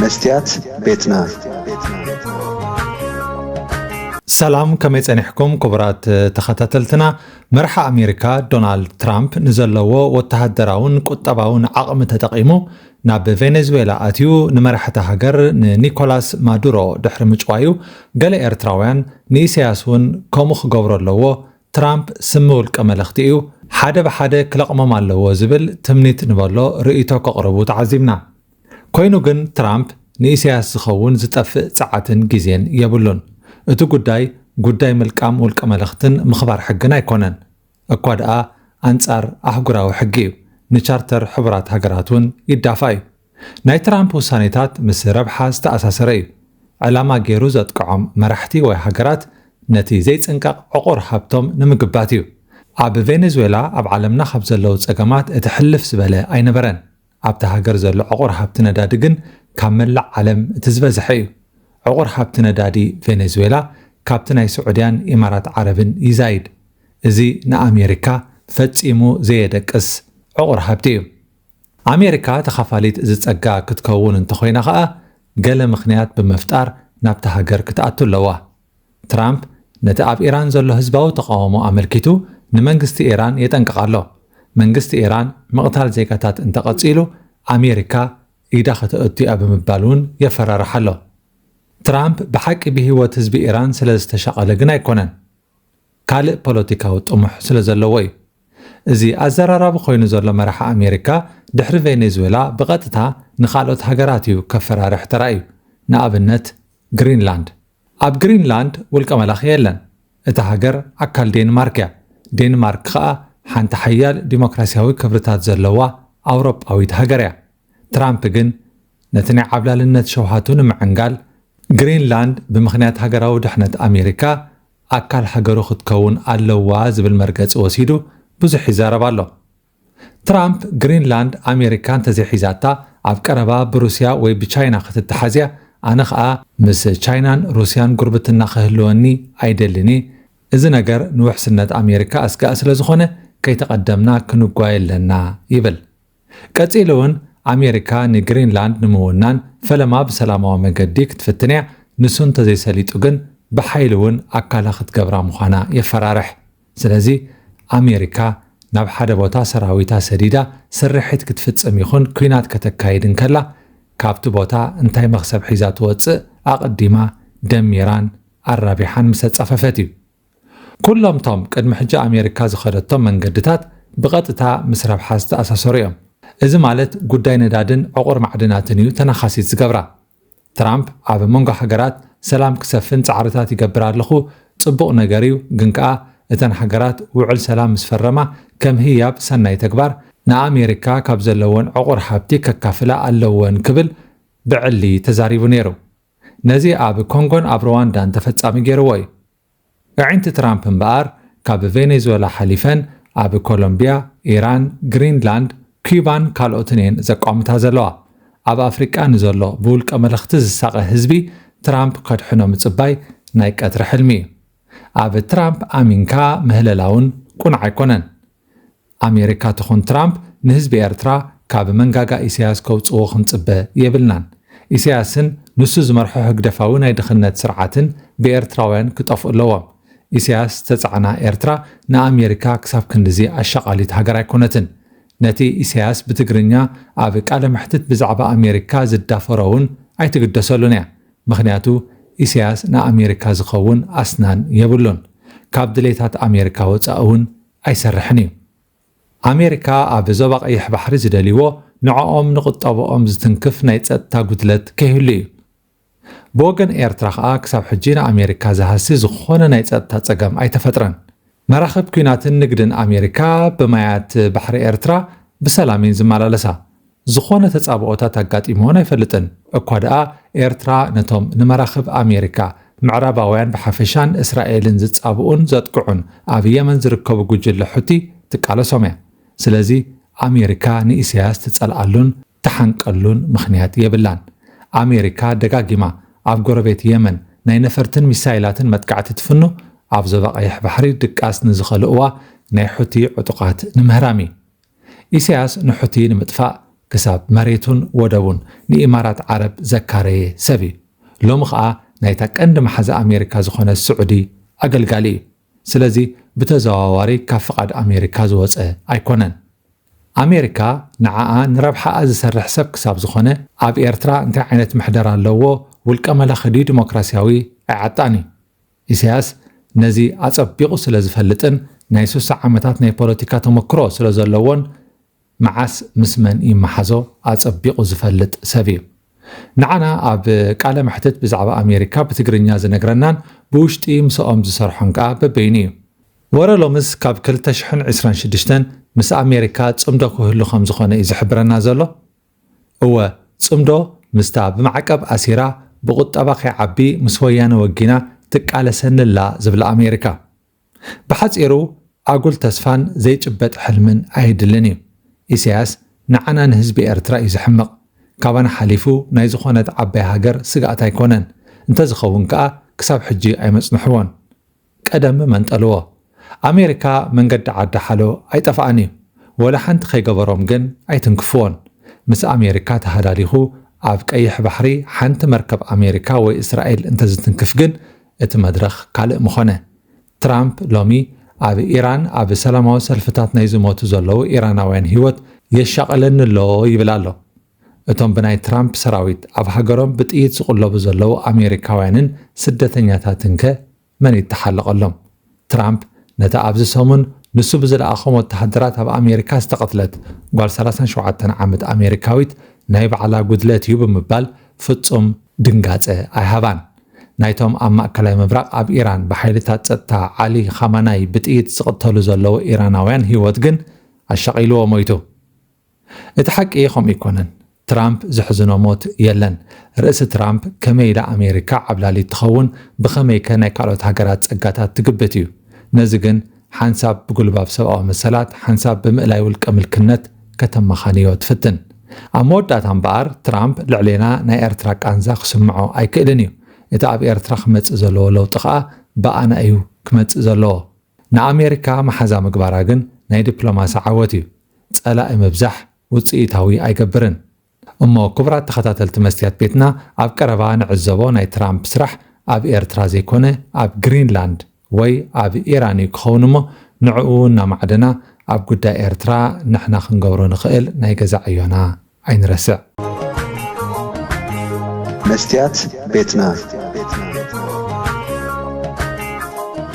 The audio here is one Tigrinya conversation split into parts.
መስትያት ቤትና። ሰላም፣ ከመይ ጸኒሕኩም ክቡራት ተኸታተልትና? መራሒ ኣሜሪካ ዶናልድ ትራምፕ ንዘለዎ ወተሃደራውን ቁጠባውን ዓቕሚ ተጠቒሙ ናብ ቬኔዙዌላ ኣትዩ ንመራሕቲ ሃገር ንኒኮላስ ማዱሮ ድሕሪ ምጭዋዩ፣ ገለ ኤርትራውያን ንኢሳያስ እውን ከምኡ ክገብሮ ኣለዎ፣ ትራምፕ ስሚ ውልቀ መለኽቲ እዩ፣ ሓደ ብሓደ ክለቕሞም ኣለዎ ዝብል ትምኒት ንበሎ ርእይቶ ከቕርቡ ተዓዚብና። ኮይኑ ግን ትራምፕ ንኢሳያስ ዝኸውን ዝጠፍእ ጸዓትን ግዜን የብሉን። እቲ ጉዳይ ጉዳይ ምልቃም ውልቀ መለኽትን ምኽባር ሕግን ኣይኮነን። እኳ ደኣ ኣንጻር ኣህጉራዊ ሕጊ እዩ። ንቻርተር ሕቡራት ሃገራት እውን ይዳፋእ እዩ። ናይ ትራምፕ ውሳኔታት ምስ ረብሓ ዝተኣሳሰረ እዩ። ዕላማ ገይሩ ዘጥቅዖም መራሕቲ ወይ ሃገራት ነቲ ዘይጽንቀቕ ዕቑር ሃብቶም ንምግባት እዩ። ኣብ ቬኔዙዌላ ኣብ ዓለምና ካብ ዘለዉ ጸገማት እቲ ሕልፍ ዝበለ ኣይነበረን። ኣብታ ሃገር ዘሎ ዕቑር ሃብቲ ነዳዲ ግን ካብ መላእ ዓለም እቲ ዝበዝሐ እዩ። ዕቑር ሃብቲ ነዳዲ ቬኔዙዌላ ካብቲ ናይ ስዑድያን ኢማራት ዓረብን ይዛይድ። እዚ ንኣሜሪካ ፈጺሙ ዘየደቅስ ዕቑር ሃብቲ እዩ። ኣሜሪካ ተኻፋሊት እዚ ጸጋ ክትከውን እንተኾይና ኸኣ ገለ ምኽንያት ብምፍጣር ናብታ ሃገር ክትኣቱ ኣለዋ። ትራምፕ ነቲ ኣብ ኢራን ዘሎ ህዝባዊ ተቓውሞ ኣመልኪቱ ንመንግስቲ ኢራን የጠንቅቕ ኣሎ። መንግስቲ ኢራን ምቕታል ዜጋታት እንተቐጺሉ ኣሜሪካ ኢዳ ከተእቱ እያ ብምባል እውን የፈራርሕ ኣሎ። ትራምፕ ብሓቂ ብህይወት ህዝቢ ኢራን ስለ ዝተሻቐለ ግን ኣይኮነን። ካልእ ፖለቲካዊ ጥሙሕ ስለ ዘለዎ እዩ። እዚ ኣዘራራቢ ኮይኑ ዘሎ መራሒ ኣሜሪካ ድሕሪ ቬኔዙዌላ ብቐጥታ ንኻልኦት ሃገራት እዩ ከፈራርሕ ተራእዩ። ንኣብነት ግሪንላንድ። ኣብ ግሪንላንድ ውልቀ መላኺ የለን። እታ ሃገር ኣካል ዴንማርክ እያ። ዴንማርክ ኸኣ ሓንቲ ሓያል ዲሞክራሲያዊ ክብርታት ዘለዋ ኣውሮጳዊት ሃገር እያ። ትራምፕ ግን ነቲ ናይ ዓብላልነት ሸውሃቱ ንምዕንጋል ግሪንላንድ ብምኽንያት ሃገራዊ ድሕነት ኣሜሪካ ኣካል ሃገሩ ክትከውን ኣለዋ ዝብል መርገጺ ወሲዱ ብዙሕ ይዛረብ ኣሎ። ትራምፕ ግሪንላንድ ኣሜሪካ እንተዘይሒዛታ ኣብ ቀረባ ብሩስያ ወይ ብቻይና ክትተሓዝያ፣ ኣነ ኸኣ ምስ ቻይናን ሩስያን ጉርብትና ክህልወኒ ኣይደልን እየ። እዚ ነገር ንውሕስነት ኣሜሪካ ኣስጋእ ስለ ዝኾነ ከይተቐደምና ክንጓየ ኣለና ይብል። ቀጺሉ እውን ኣሜሪካ ንግሪንላንድ ንምውናን ፈለማ ብሰላማዊ መገዲ ክትፍትን እያ፣ ንሱ እንተዘይሰሊጡ ግን ብሓይሊ እውን ኣካላ ክትገብራ ምዃና የፈራርሕ። ስለዚ ኣሜሪካ ናብ ሓደ ቦታ ሰራዊታ ሰዲዳ ስርሒት ክትፍጽም ይኹን ኲናት ከተካይድ እንከላ ካብቲ ቦታ እንታይ መኽሰብ ሒዛ ትወጽእ ኣቐዲማ ደሚራን ኣራቢሓን ምስ ኣጻፈፈት እዩ። ኩሎም ቶም ቅድሚ ሕጂ ኣሜሪካ ዝኸደቶም መንገድታት ብቐጥታ ምስ ረብሓ ዝተኣሳሰሩ እዮም። እዚ ማለት ጉዳይ ነዳድን ዕቑር ማዕድናትን እዩ ተናኻሲት ዝገብራ። ትራምፕ ኣብ መንጎ ሃገራት ሰላም ክሰፍን ጻዕርታት ይገብር ኣለኹ፣ ጽቡቕ ነገር እዩ፣ ግን ከኣ እተን ሃገራት ውዕል ሰላም ምስ ፈረማ ከም ህያብ ሰናይ ተግባር ንኣሜሪካ ካብ ዘለወን ዕቑር ሃብቲ ከካፍላ ኣለወን ክብል ብዕሊ ተዛሪቡ ነይሩ። ነዚ ኣብ ኮንጎን ኣብ ሩዋንዳን ተፈጻሚ ገይርዎ እዩ። ኣዒንቲ ትራምፕ እምበኣር ካብ ቬኔዙዌላ ሓሊፈን ኣብ ኮሎምቢያ፣ ኢራን፣ ግሪንላንድ፣ ኪባን ካልኦትን እየን ዘቋምታ ዘለዋ። ኣብ ኣፍሪቃ ንዘሎ ብውልቀ መለኽቲ ዝሳቐ ህዝቢ ትራምፕ ከድሕኖ ምጽባይ ናይ ቀትሪ ሕልሚ እዩ። ኣብ ትራምፕ ኣሚንካ ምህለላ እውን ቁኑዕ ኣይኮነን። ኣሜሪካ ትኹን ትራምፕ ንህዝቢ ኤርትራ ካብ መንጋጋ ኢሳያስ ከውጽዎ ክንጽበ የብልናን። ኢሳያስን ንሱ ዝመርሖ ህግደፋዊ ናይ ድኽነት ስርዓትን ብኤርትራውያን ክጠፍኡ ኣለዎም። ኢሳያስ ዝተጻዕና ኤርትራ ንኣሜሪካ ክሳብ ክንድዚ ኣሻቓሊት ሃገር ኣይኮነትን። ነቲ ኢሳያስ ብትግርኛ ኣብ ቃለ መሕትት ብዛዕባ ኣሜሪካ ዝዳፈሮ እውን ኣይትግደሰሉን እያ። ምኽንያቱ ኢሳያስ ንኣሜሪካ ዝኸውን ኣስናን የብሉን። ካብ ድሌታት ኣሜሪካ ወጻኢ እውን ኣይሰርሕን እዩ። ኣሜሪካ ኣብ ዞባ ቀይሕ ባሕሪ ዝደልይዎ ንዕኦም ንቁጠብኦም ዝትንክፍ ናይ ጸጥታ ጉድለት ከይህሉ እዩ። ብወገን ኤርትራ ኸኣ ክሳብ ሕጂ ንኣሜሪካ ዝሃሲ ዝኾነ ናይ ጸጥታ ጸገም ኣይተፈጥረን። መራኽብ ኲናትን ንግድን ኣሜሪካ ብማያት ባሕሪ ኤርትራ ብሰላም እየን ዝመላለሳ። ዝኾነ ተጻብኦታት ኣጋጢምወን ኣይፈልጥን። እኳ ደኣ ኤርትራ ነቶም ንመራኽብ ኣሜሪካ፣ ምዕራባውያን ብሓፈሻን እስራኤልን ዝጻብኡን ዘጥቅዑን ኣብ የመን ዝርከቡ ጉጅለ ሑቲ ትቃለሶም እያ። ስለዚ ኣሜሪካ ንኢሳያስ ትጸልኣሉን ትሓንቀሉን ምኽንያት የብላን። ኣሜሪካ ደጋጊማ ኣብ ጎረቤት የመን ናይ ነፈርትን ሚሳይላትን መጥቃዕቲ ትፍኑ፣ ኣብ ዞባ ቀይሕ ባሕሪ ድቃስ ንዝኸልእዋ ናይ ሑቲ ዕጡቓት ንምህራም እዩ። ኢሳያስ ንሑቲ ንምጥፋእ ክሳብ መሬቱን ወደቡን ንኢማራት ዓረብ ዘካረየ ሰብ እዩ። ሎሚ ኸኣ ናይታ ቀንዲ መሓዛ ኣሜሪካ ዝኾነ ስዑዲ ኣገልጋሊ እዩ። ስለዚ ብተዘዋዋሪ ካብ ፍቓድ ኣሜሪካ ዝወፀ ኣይኮነን። ኣሜሪካ ንዓኣ ንረብሓኣ ዝሰርሕ ሰብ ክሳብ ዝኾነ ኣብ ኤርትራ እንታይ ዓይነት ምሕደራ ኣለዎ፣ ውልቀ መላኺ ድዩ ዲሞክራሲያዊ ኣይዓጣን እዩ። ኢሳያስ ነዚ ኣጸቢቑ ስለ ዝፈልጥን ናይ ስሳ ዓመታት ናይ ፖለቲካ ተመክሮ ስለ ዘለዎን መዓስ ምስ መን ይመሓዞ ኣጸቢቑ ዝፈልጥ ሰብ እዩ። ንዓና ኣብ ቃለ መሕትት ብዛዕባ ኣሜሪካ ብትግርኛ ዝነግረናን ብውሽጢ ምስኦም ዝሰርሖን ከኣ በበይኑ እዩ። ወረ ሎምስ ካብ ክልተ ሽሕን ዕስራን ሽዱሽተን ምስ ኣሜሪካ ጽምዶ ክህሉ ከም ዝኾነ እዩ ዝሕብረና ዘሎ። እወ፣ ጽምዶ ምስታ ብማዕቀብ ኣሲራ ብቁጠባ ከይዓቢ ምስ ወያነ ወጊና ትቃለሰኒ ኣላ ዝብላ ኣሜሪካ። ብሓጺሩ ኣጉል ተስፋን ዘይጭበጥ ሕልምን ኣየድልን እዩ። ኢሳያስ ንዓና ንህዝቢ ኤርትራ እዩ ዝሕምቕ። ካባና ሓሊፉ ናይ ዝኾነት ዓባይ ሃገር ስግኣት ኣይኮነን። እንተዝኸውን ከኣ ክሳብ ሕጂ ኣይመጽንሕዎን። ቀደም መንጠልዎ። ኣሜሪካ መንገዲ ዓዲ ሓሎ ኣይጠፍኣን እዩ። ወላ ሓንቲ ከይገበሮም ግን ኣይትንክፍዎን። ምስ ኣሜሪካ ተሃዳዲኹ ኣብ ቀይሕ ባሕሪ ሓንቲ መርከብ ኣሜሪካ ወይ እስራኤል እንተዝትንክፍ ግን እቲ መድረኽ ካልእ ምኾነ። ትራምፕ ሎሚ ኣብ ኢራን ኣብ ሰላማዊ ሰልፍታት ናይ ዝሞቱ ዘለዉ ኢራናውያን ህይወት የሻቕለኒ ኣሎ ይብል ኣሎ። እቶም ብናይ ትራምፕ ሰራዊት ኣብ ሃገሮም ብጥይት ዝቑለቡ ዘለዉ ኣሜሪካውያንን ስደተኛታትን ከ መን ይተሓለቐሎም? ትራምፕ ነታ ኣብዚ ሰሙን ንሱ ብዝለኣኾም ወተሃደራት ኣብ ኣሜሪካ ዝተቐትለት ጓል ሰላሳን ሸውዓተን ዓመት ኣሜሪካዊት ናይ ባዕላ ጉድለት እዩ ብምባል ፍጹም ድንጋጸ ኣይሃባን። ናይቶም ኣብ ማእከላይ ምብራቕ ኣብ ኢራን ብሓይልታት ጸጥታ ዓሊ ኻማናይ ብጥይት ዝቕተሉ ዘለዉ ኢራናውያን ህይወት ግን ኣሻቒልዎ ሞይቱ። እቲ ሓቂ ከምኡ ኣይኮነን። ትራምፕ ዘሕዝኖ ሞት የለን። ርእሲ ትራምፕ ከመይ ኢላ ኣሜሪካ ዓብላሊት ትኸውን፣ ብኸመይከ ናይ ካልኦት ሃገራት ጸጋታት ትግብት እዩ። ነዚ ግን ሓንሳብ ብጉልባብ ሰብኣዊ መሰላት፣ ሓንሳብ ብምእላይ ውልቀ ምልክነት ከተመኻንዮ ትፍትን። ኣብ መወዳእታ እምበኣር ትራምፕ ልዕሌና ናይ ኤርትራ ቃንዛ ክስምዖ ኣይክእልን እዩ። እቲ ኣብ ኤርትራ ክመጽእ ዘለዎ ለውጢ ኸኣ ብኣና እዩ ክመጽእ ዘለዎ። ንኣሜሪካ መሓዛ ምግባራ ግን ናይ ዲፕሎማሲ ዓወት እዩ። ጸላኢ ምብዛሕ ውጽኢታዊ ኣይገብርን። እሞ ክቡራት ተኸታተልቲ መስትያት ቤትና፣ ኣብ ቀረባ ንዕዘቦ ናይ ትራምፕ ስራሕ ኣብ ኤርትራ ዘይኮነ ኣብ ግሪንላንድ ወይ ኣብ ኢራን እዩ ክኸውን እሞ፣ ንዕኡ እናማዕደና ኣብ ጉዳይ ኤርትራ ንሕና ክንገብሮ ንኽእል ናይ ገዛ ዕዮና ኣይንረስዕ። መስትያት ቤትና።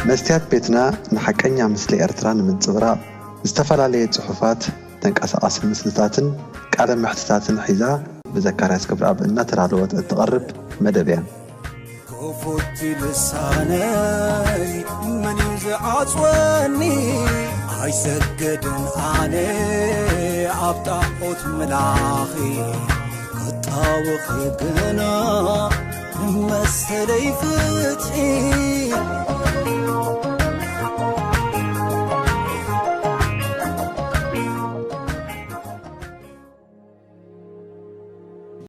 መስትያት ቤትና ንሓቀኛ ምስሊ ኤርትራ ንምንጽብራቕ ዝተፈላለየ ጽሑፋት፣ ተንቀሳቓሲ ምስልታትን ቃለ መሕትታትን ሒዛ ብዘካርያስ ገብረኣብ እናተዳለወት እትቐርብ መደብ እያ። ክፉት ልሳነይ መን እዩ ዝዓጽወኒ? ኣይሰግድን ኣነ ኣብ ጣዖት ምላኺ ክጣወኺ ግና መሰለይ ፍትሒ